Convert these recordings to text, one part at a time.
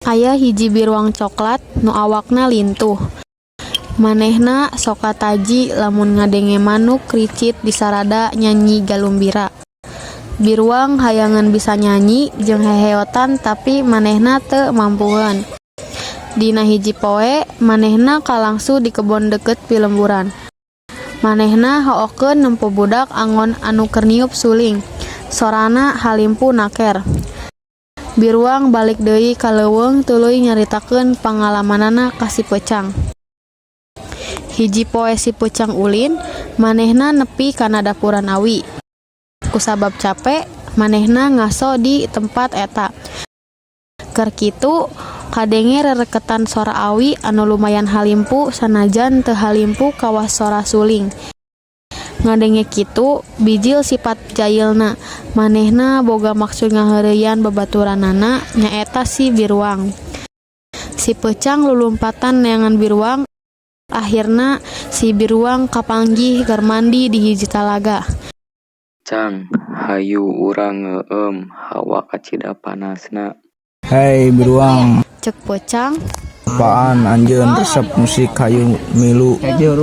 Aya hiji biruang coklat nu awakna lintuh. Manehna sok kataji lamun ngadenge manuk ricit disarada nyanyi galumbira. Biruang hayangeun bisa nyanyi jeung heheotan tapi manehna teu mampueun. Dina hiji poe, manehna kalangsuh di kebon deukeut pilemburan. Manehna hookeun nempo budak angon anu keur niup suling, sorana halimpu naker. Biruang balik deui ka leuweung tuluy nyaritakeun pangalamanana ka si peucang. Hiji poe si peucang ulin, manehna nepi kana dapuran awi. Kusabab cape, manehna ngaso di tempat eta. Keur kitu, kadenge rereketan sora awi anu lumayan halimpu sanajan teu halimpu kawas sora suling. Ngadenge kitu, bijil sipat jailna, manehna boga maksud ngaheureuyan babaturanna nyaeta si biruang. Si peucang lulumpatan neangan biruang, ahirna si biruang kapanggih keur mandi di hiji talaga. Cang, hayu urang ngeueum hawa kacida panasna. Hei biruang, Cek peucang. Apaan anjeun resep musik? Hayu milu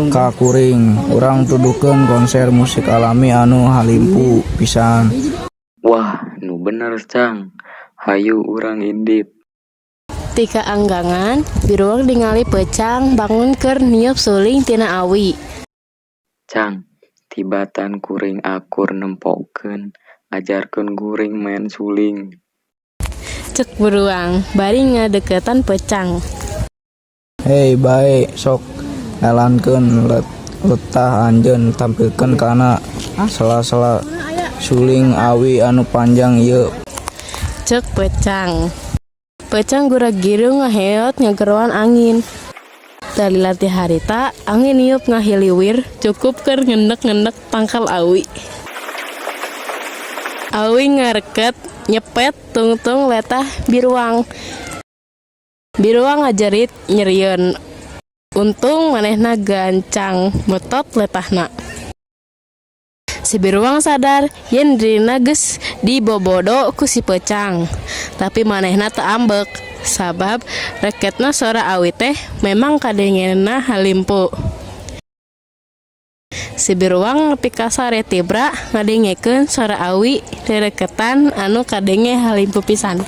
ka kuring, urang tuduhkeun konser musik alami anu halimpu pisan. Wah, nu bener Cang, hayu urang indit. Ti kaanggangan, biruang ningali peucang bangun keur niup suling tina awi. Cang, tibatan kuring akur nempokeun, ajarkeun kuring maen suling. Cek beruang bari ngadeukeutan peucang. Hei bae, sok elankeun letah anjeun, tampilkeun kana sela-sela suling awi anu panjang ieu. Cek peucang. Peucang gura-giru ngaheot ngageroan angin. Teu lila ti harita, angin niup ngahiliwir cukup keur ngendek-ngendek tangkal awi. Awi ngareket nyepet tungtung letah biruang. Biruang ngajerit nyerieun. Untung manehna gancang metot letahna. Si biruang sadar yen dirina geus dibobodo ku si peucang. Tapi manehna teu ambek sabab reketna sora awi teh memang kadengena halimpu. Si biruang nepi ka sare tibra ngadengekeun sora awi rereketan anu kadenge halimpu pisan.